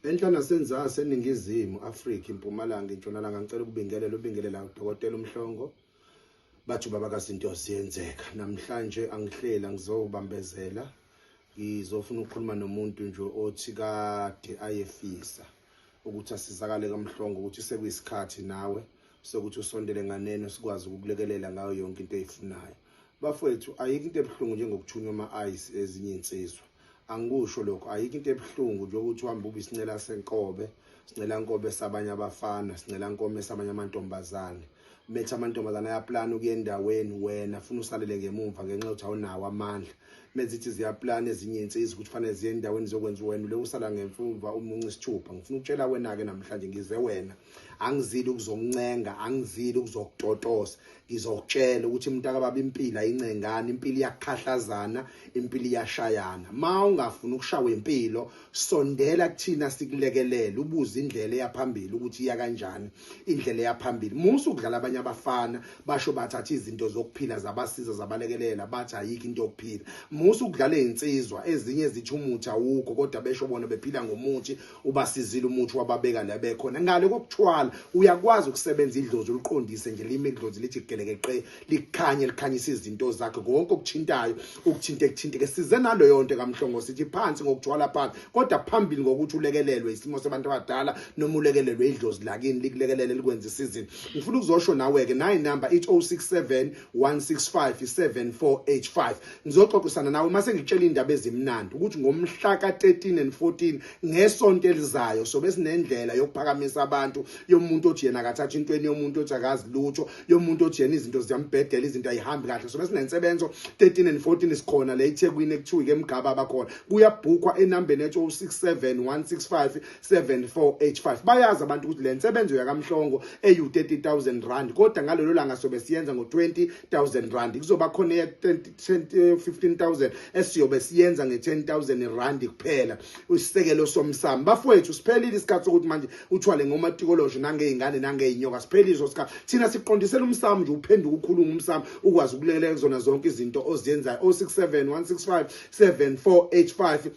Enhla nasenzasi eNingizimu Afrika, impumalanga, intshonalanga, ngicela ukubingelela ubingelela uDokotela uMhlongo. Bathi ubaba kazinto ziyenzeka. Namhlanje angihleli ngizobambezela. Ngizofuna ukukhuluma nomuntu nje othi kade ayefisa ukuthi asizakale kaMhlongo ukuthi sekuyisikhathi nawe sokuthi usondele nganeno sikwazi ukukulekelela ngayo yonke into oyifunayo. Bafowethu ayikho into ebuhlungu njengokuthunywa ama-ice ezinye iy'nsizwa. Angikusho lokho, ayikho into ebuhlungu njengokuthi uhambe ube isincela senkobe, sincela nkobe sabanye abafana, sincela nkome sabanye amantombazane. Methi amantombazane ayaplana ukuya endaweni wena funa usalele ngemumva ngenxa yokuthi awunawo amandla. Mezithi ziyaplana ezinye iy'nsizwa ukuthi fanele ziye endaweni zokwenza wena ule usala ngemfumva umunca isithupha. Ngifuna ukutshela wena-ke namhlanje ngize wena. Angizile ukuzokuncenga, angizile ukuzokutotosa. Ngizokutshela ukuthi mntakababa impilo ayincengani, impilo iyakhahlazana, impilo iyashayana. Ma ungafuni ukushawa impilo, sondela kuthina sikulekelele, ubuze indlela eyaphambili ukuthi iya kanjani, indlela eyaphambili. Musa ukudlala abanye abafana basho bathatha izinto zokuphila zabasiza zabalekelela bathi ayikho into yokuphila. Musa ukudlala izinsizwa ezinye ezithi umuthi awukho kodwa besho bona bephila ngomuthi ubasizile umuthi wababeka la bekhona ngale kokuthwala uyakwazi ukusebenza idlozi uliqondise nje lime idlozi lithi gelekeqe likhanye likhanyisa izinto zakhe konke okuthintayo ukuthinte kuthinteke size naleyo nto kamhlongo sithi phansi ngokuthwala phansi kodwa phambili ngokuthi ulekelelwe isimo sabantu abadala noma ulekelelwe idlozi lakini likulekelele likwenze isizini ngifuna ukuzosho nawe ke nayi number ithi 067 165 7485 ngizoxoxisana nawe mase ngikutshela indaba ezimnandi ukuthi ngomhla ka-13 and 14 ngesonto elizayo sobe sinendlela yokuphakamisa abantu yomuntu othi yena akathatha intweni yomuntu othi akazi lutho yomuntu othi yena izinto ziyambhedela izinto ayihambi kahle sobe sinensebenzo 13 and 14 sikhona le eThekwini ekuthiwa ke emgaba abakhona kuyabhukwa enambeni ethi 067 165 7485 bayazi abantu ukuthi le nsebenzo yakamhlongo eyu 30000 rand kodwa ngalelo langa sobe siyenza ngo 20000 rand kuzoba khona ye 15000 esiyobe siyenza nge-10000 rand kuphela isisekelo somsamo bafowethu siphelile isikhathi sokuthi manje uthwale ngomatikoloshe nangey'ngane nangey'nyoka siphelile so sikhathi thina siqondisela umsamo nje uphenduka ukhuluma umsamo ukwazi ukulekelela kuzona zonke izinto oziyenzayo 067 165 7485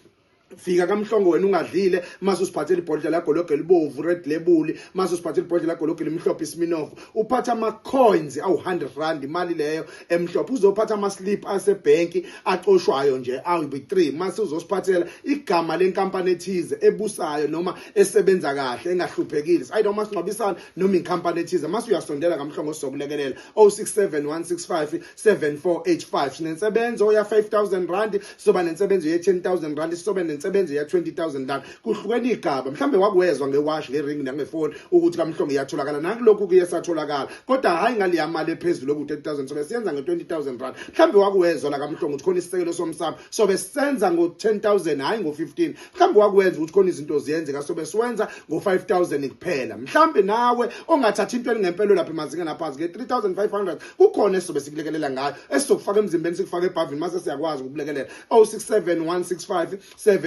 fika kamhlongo wena ungadlile mase usiphathela ibhodlela lagologo elibovu red label mase usiphathela ibhodlela lagologo elimhlophe isminoff uphatha ama coins awu 100 rand imali leyo emhlophe uzophatha ama slip asebhenki acoshwayo nje awu 3 mase uzosiphathela igama lenkampani ethize ebusayo noma esebenza kahle engahluphekile ayi noma singcwabisana noma inkampani ethize mase uyasondela kamhlongo sizokulekelela 067165 7485 sinensebenzo ya 5000 rand sizoba nensebenzo ye 10000 rand sizobe nensebenzo ya 20000 rand kuhlukene igaba mhlambe wakwezwa ngewash ngering nangefoni ukuthi kamhlongo iyatholakala nakulokhu kuye satholakala kodwa hayi ngaleya mali ephezulu ku 30000 sobe siyenza nge 20000 rand mhlambe wakwezwa la kamhlongo ukuthi khona isisekelo somsamo sobe senza ngo 10000 hayi ngo 15 mhlawumbe wakwenza ukuthi khona izinto ziyenzeka sobe siwenza ngo-5000 kuphela mhlawumbe nawe ongathathi into elingempelo lapha emazingeni aphansi nge-3500 kukhona esizobe sikulekelela ngayo esizokufaka emzimbeni sikufake ebhavini mase siyakwazi ukukulekelela 067 165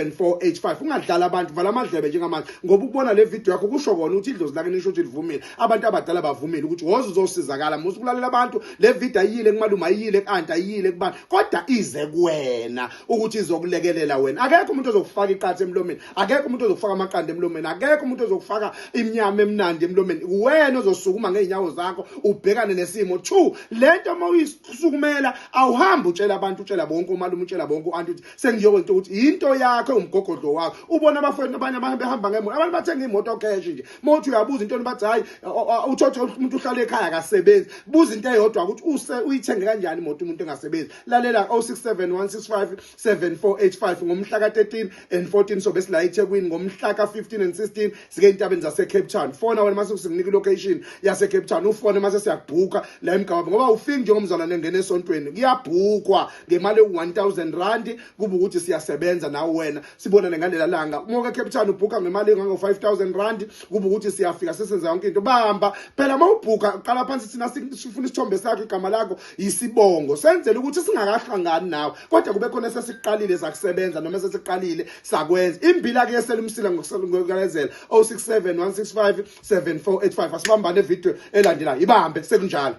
7485 ungadlala abantu vala amadlebe njengamanje ngoba ukubona le video yakho kusho kona ukuthi idlozi lakhe nisho ukuthi livumile abantu abadala bavumile ukuthi woze uzosizakala musa ukulalela abantu le video ayiyile kumalume ayiyile ku-anti ayiyile kubani kodwa ize kuwena ukuthi izokulekelela wena akekho umuntu ozokufaka iqatha emlomeni akekho umuntu ozokufaka amaqanda emlomeni akekho umuntu ozokufaka iminyama emnandi emlomeni wena ozosukuma ngeenyawo zakho ubhekane nesimo two lento uma uyisukumela awuhambi utshela abantu utshela bonke umalume utshela bonke uanti uthi sengiyokwenza ukuthi into yakho umgogodlo wakho ubona abafowethu abanye behamba ngemoto abantu bathenga imoto cash nje uma uthi uyabuza into bathi hayi uthothe umuntu uhlala ekhaya akasebenzi buza into eyodwa ukuthi use uyithenge kanjani imoto umuntu engasebenzi lalela 0671657485 ngomhla ka-13 and 14 sobe sila eThekwini ngomhla ka-15 and 16 sike entabeni zase-Cape Town fona wena mase sikunika ilocation yase-Cape Town ufone mase siyakubhuka la emgababa ngoba ufiki njengomzalwane engena esontweni kuyabhukwa ngemali ewu-1000 rand kuba ukuthi siyasebenza nawe wena sibonane ngalela langa uma uke Cape Town ubhuka ngemali engango 5000 rand kuba ukuthi siyafika sesenza yonke into bamba phela uma ubhuka qala phansi thina sifuna isithombe sakho igama lakho isibongo senzele ukuthi singakahlangani nawe kodwa kube khona esesiqalile sakusebenza noma esesiqalile sakwenza imbila ke yesela umsila ngokukalezela 067 165 7485 asibambane video elandelayo ibambe sekunjalo.